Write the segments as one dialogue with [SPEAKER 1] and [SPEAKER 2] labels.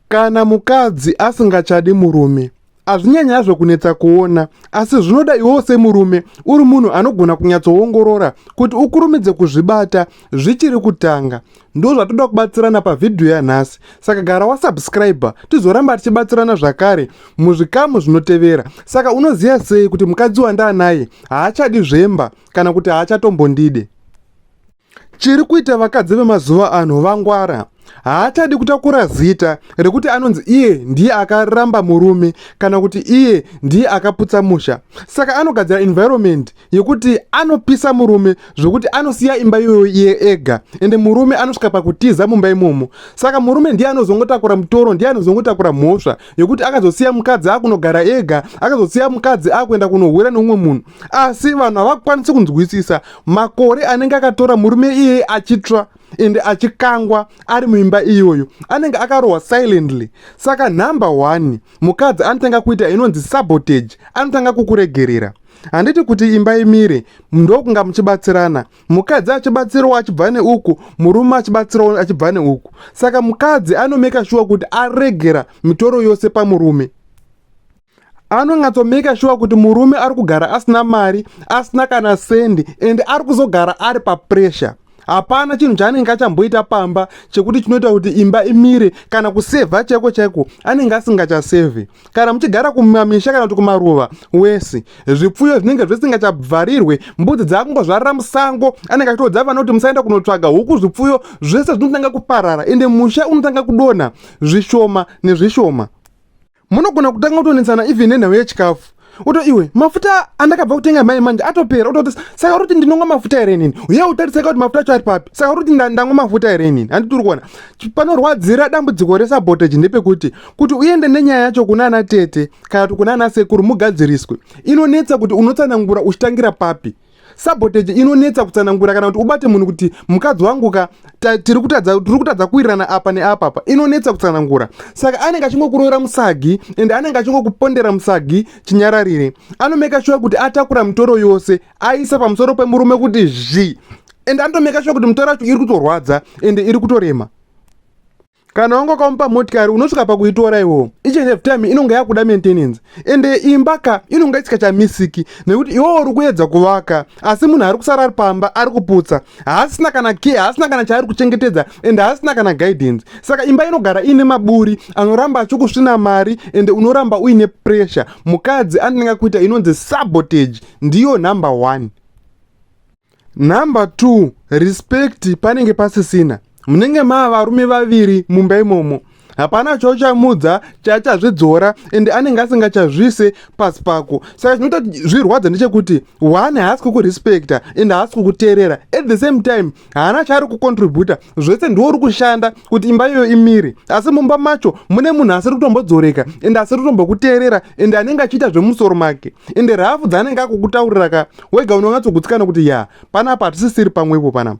[SPEAKER 1] Kana mukadzi asingachadi murume, hazvinyanyi hazvo kunetsa kuona, asi zvinoda iwewo semurume uri munhu anogona kunyatsoongorora kuti ukurumidze kuzvibata zvichiri kutanga. Ndozvatoda kubatsirana pavhidhiyo yanhasi, saka gara wasubscribe tizoramba tichibatsirana zvakare muzvikamu zvinotevera. Saka unoziva sei kuti mukadzi wandaanaye haachadi zvemba kana kuti haachatombondide? Chiri kuita vakadzi vemazuva ano vangwara. Haachadi kutakura zita rekuti anonzi iye ndiye akaramba murume kana kuti iye ndiye akaputsa musha. Saka anogadzira environment yekuti anopisa murume zvekuti anosiya imba iyoyo iye ega, ende murume anosvika pakutiza mumba imomo. Saka murume ndiye anozongotakura mutoro, ndiye anozongotakura mhosva yekuti akazosiya mukadzi akunogara ega, akazosiya mukadzi akuenda kunohura neumwe munhu. Asi vanhu havakwanisi kunzwisisa makore anenge akatora murume iyeye achitsva ende achikangwa ari muimba iyoyo, anenge akarohwa silently. Saka number one, mukadzi anotanga kuita inonzi sabotage, anotanga kukuregerera. Handiti kuti imba imire ndokunga muchibatsirana, mukadzi achibatsirawo achibva neuku, murume achibatsirawo achibva neuku. Saka mukadzi anomeka shuwa kuti aregera mitoro yose pamurume. Anonyatsomeka shuwa kuti murume ari kugara asina mari, asina kana sendi, ende ari kuzogara ari papressure. Hapana chinhu chaanenge achamboita pamba chekuti chinoita kuti imba imire, kana kusevha chaiko chaiko anenge asingachasevhe. Kana muchigara kumamisha kana kuti kumaruva wese, zvipfuyo zvinenge zvisingachabvarirwe, mbudzi dzakungozvarira musango, anenge achitoudza vana kuti musaenda kunotsvaga huku, zvipfuyo zvese zvinotanga kuparara, ende musha unotanga kudonha zvishoma nezvishoma. Munogona kutanga kutonetsana even nenhau yechikafu. Uto iwe, mafuta andakabva kutenga mai manje atopera. Utoti saka uri kuti ndinonwa mafuta here inini? Uye utariseka kuti mafuta acho ari papi? Saka uri kuti ndanwa mafuta here inini? Handiti uri kuona panorwadzira dambudziko resabotage ndepekuti kuti uende nenyaya yacho kuna ana tete kana kuti kuna ana sekuru mugadziriswe, inonetsa kuti unotsanangura uchitangira papi. Sabotage inonetsa kutsanangura, kana kuti ubate munhu kuti mukadzi wangu ka tiri kutadza kuwirirana apa neapa apa, inonetsa kutsanangura. Saka anenge achingokurovera musagi, ende anenge achingokupondera musagi chinyararire. Anomeka sure kuti atakura mitoro yose aisa pamusoro pemurume kuti zvi, ende anotomeka sure kuti mitoro yacho iri kutorwadza ende iri kutorema. Kana wanga wakamupa motikari, unosvika pakuitora iwowo each and every time inonga yakuda maintenance, ende imba ka inonga isikachamisiki nekuti iwowo uri kuedza kuvaka, asi munhu ari kusara ari pamba ari kuputsa, haasina kana care, haasina kana chaari kuchengetedza, ende haasina kana guidance. Saka imba inogara iine maburi anoramba achikusvina mari, ende unoramba uine pressure. Mukadzi anotanga kuita inonzi sabotage, ndiyo number one. Number 2, respect panenge pasisina. Munenge mava varume vaviri mumba imomo, hapana chauchamudza chachazvidzora, ende anenge asingachazvise pasi pako. Saka chinoita kuti zvirwadza ndechekuti one, haasi kukurespecta ende haasi kukuteerera. At the same time haana chaari kucontributa, zvese ndiwo uri kushanda kuti imba iyoyo imire, asi mumba macho mune munhu asiri kutombodzoreka ende asiri kutombokuteerera, ende anenge achiita zvemusoro make, ende rafu dzaanenge akukutaurira ka wega unonyatsogutsikana kuti ya, panapa hatisisiri pamwepo panapa.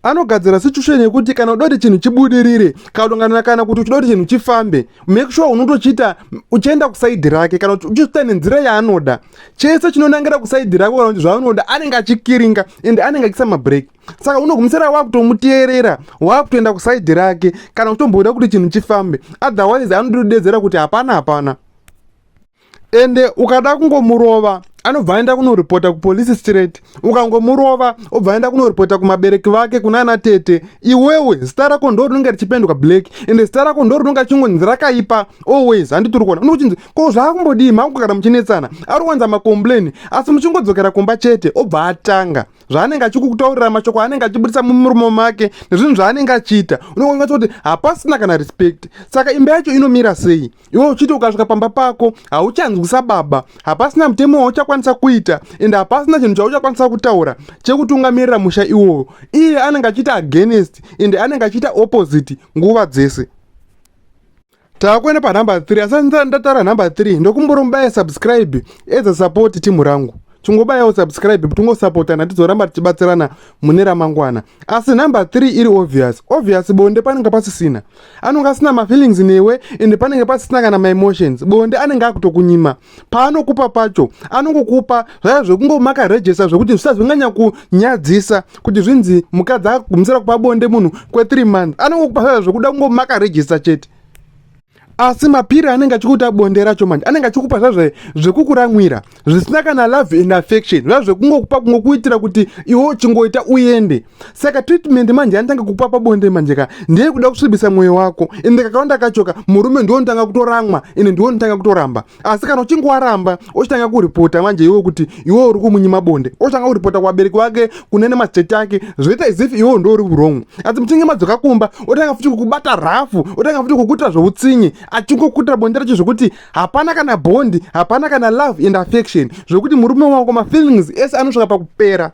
[SPEAKER 1] Anogadzira situation yekuti kana uda kuti chinhu chibudirire kana kuti uchida kuti chinhu chifambe, make sure unotochiita uchienda kusaidhi rake kana kuti uchiita nenzira yaanoda. Chese chinonangira kusaidhi rako kana kuti zvaanoda anenge achikiringa, ende anenge achiisa mabreak. Saka unogumisira wakutomuteerera, wakutoenda kusaidhi rake kana uchitomboda kuti chinhu chifambe. Otherwise anotodedzera kuti hapana hapana. Ende ukada kungomurova anobva aenda kunoripota kupolisi straight. Ukangomurova obva aenda kunoripota kumabereki vake, kuna ana tete. Iwewe zita rako ndo rinonge richipendwa black, ende zita rako ndo rinonge richingonzi rakaipa always. Handiti uri kuona unokuchinzi ko zvaakumbodii mangu? Kana muchinetsana ari kuwanza macomplain, asi muchingodzokera kumba chete obva atanga zvaanenge achikukutaurira, mashoko aanenge achibudisa mumuromo make nezvinhu zvaanenge achiita, unonge kuti hapasina kana respect. Saka imba yacho inomira sei iwe uchiti ukasvika pamba pako hauchanzwisa baba, hapasina mutemo wauchakwanisa kuita, ende hapasina chinhu chauchakwanisa kutaura chekutungamirira musha iwoyo? Iye anenge achiita against, ende anenge achiita opposite nguva dzese. Taakuenda panumber 3. Asi ndataura number 3, ndokumbura mubaya subscribe as a support timu rangu. Chingobayawo subscribe tingosapotana, tizoramba tichibatsirana mune ramangwana. Asi number 3 iri obvious obvious, bonde panenge pasisina. Anonge asina mafeelings newe, ende panenge pasisina kana maemotions. Bonde anenge akutokunyima. Paanokupa pacho anongokupa zvaya zvekungomaka register, zvekuti zvisazonyanya kunyadzisa kuti zvinzi mukadzi akugumisira kupa bonde munhu kwe3 months. Anongokupa zvaya zvekuda kungomaka register chete. Asi mapiri anenge achikuita bonde racho manje anenge achikupa zvazve zvekukuramwira, zvisina kana love and affection, zva zvekungokupa kungokuitira kuti iwe uchingoita uende. Saka treatment manje anotanga kukupa pabonde manje ka ndeyekuda kusvibisa mwoyo wako. Ende kakawanda kachoka murume ndiwo unotanga kutoramwa, ende ndiwo unotanga kutoramba. Asi kana uchinge waramba, ochitanga kuripota manje iwe kuti iwe uri kumunyima bonde, ochitanga kuripota kuvabereki vake, kune nemadzitete ake, zvoita as if iwe ndo uri wrong. Asi muchinge madzoka kumba, otanga futi kukubata rafu, otanga futi kukuitira zvoutsinye, achingokuitira bonde racho zvokuti hapana kana bond, hapana kana love and affection, zvokuti murume wako mafeelings ese anosvika pakupera.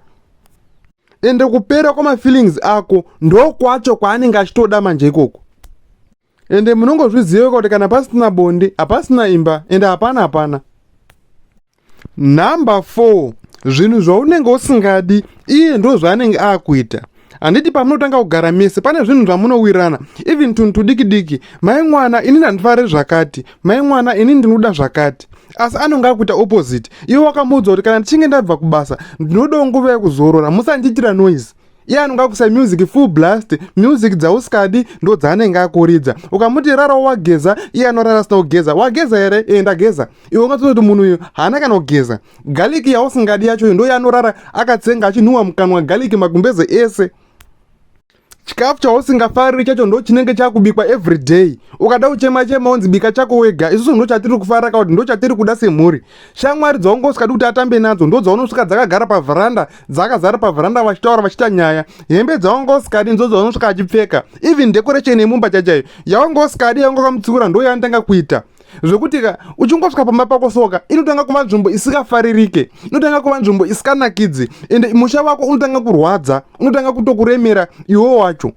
[SPEAKER 1] Ende kupera kwamafeelings ako ndo kwacho kwaanenge achitoda manje ikoko. Ende munongozviziva kuti kana pasina bonde hapasina imba, ende hapana hapana. Number 4, zvinhu zvaunenge usingadi iye ndo zvaanenge aakuita. Handiti pamunotanga kugara mese pane zvinhu zvamunowirirana, even tunhu tudiki diki? Mai mwana, ini ndandifariri zvakati. Mai mwana, ini ndinoda zvakati. Asi anonge akuita opposite. Iwe wakamuudza kuti kana ndichinge ndabva kubasa ndinodawo nguva yekuzorora, musandiitira noise. Iye anonge akuisa music full blast, music dzausikadi ndo dzaanenge akuridza. Ukamuti rarawo wageza, iye anorara asina kugeza. Wageza here? E, ndageza. Iwe ungatoti kuti munhu uyu haana kana kugeza. Garlic yausingadi yacho ndo yanorara akatsenga, achinhuhwa mukanwa garlic magumbeze ese. Chikafu chausingafariri chacho ndo chinenge chakubikwa every day. Ukada kuchema chema, unzi bika chako wega, isusu ndo chatiri kufarira ka kuti ndo chatiri kuda semhuri. Shamwari dzaunga usikadi kuti atambe nadzo ndo dzaunosvika dzakagara pavharanda, dzakazara pavharanda, vachitaura, vachiita nyaya. Hembe dzaunga usikadi ndo dzaunosvika achipfeka. Even decoration yemumba chachaiyo yaunga usikadi, yaunga wakamutsiura, ndo yaanotanga kuita, zvekuti ka uchingosvika pamba pako soka inotanga kuva nzvimbo isikafaririke, inotanga kuva nzvimbo isikanakidzi. Ende musha wako unotanga kurwadza, unotanga kutokuremera iwe wacho,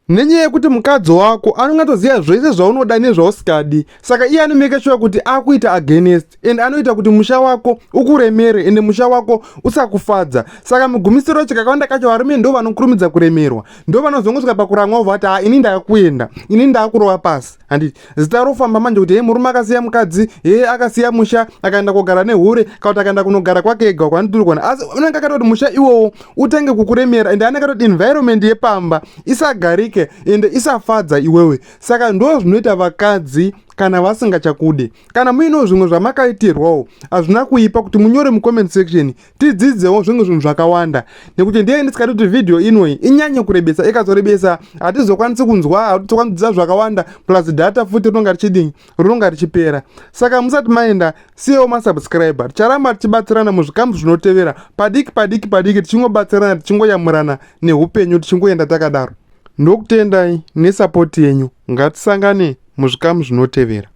[SPEAKER 1] nenyaya yekuti mukadzi wako anongatoziva zvese zvaunoda nezvausikadi. Saka iye anomake sure kuti akuita against, and anoita kuti musha wako ukuremere, ende musha wako usakufadza. Saka mugumisiro wacho, kakawanda kacho varume ndo vanokurumidza kuremerwa, ndo vanozongosvika pakuramwa, vobva vati, "Ha, ini ndaakuenda, ini ndaakurova pasi." Handiti zita rofamba manje kuti he, murume akasiya mukadzi, he, akasiya musha, akaenda kogara nehure, kana kuti akaenda kunogara kwake ega kwanditiri kuona. Asi unenge akatoti musha iwowo utange kukuremera, ende anenge atoti environment yepamba isagarike ende isafadza iwewe. Saka ndo zvinoita vakadzi kana vasingachakude. Kana muinewo zvimwe zvamakaitirwawo, hazvina kuipa kuti munyore mucomment section, tidzidzewo zvimwe zvinhu zvakawanda. Nekuti ndiye ndisikadi kuti vhidhiyo inoi inyanye kurebesa. Ikazorebesa hatizokwanisi kunzwa, hatizokwanisi kudzidza zvakawanda, plus data futi rinonga richidini, rinonga richipera. Saka musati maenda, siyewo masubscriber. Ticharamba tichibatsirana muzvikamu zvinotevera, padiki padiki padiki, tichingobatsirana, tichingoyamurana neupenyu, tichingoenda takadaro. Ndokutendai nesapoti yenyu. Ngatisangane muzvikamu zvinotevera.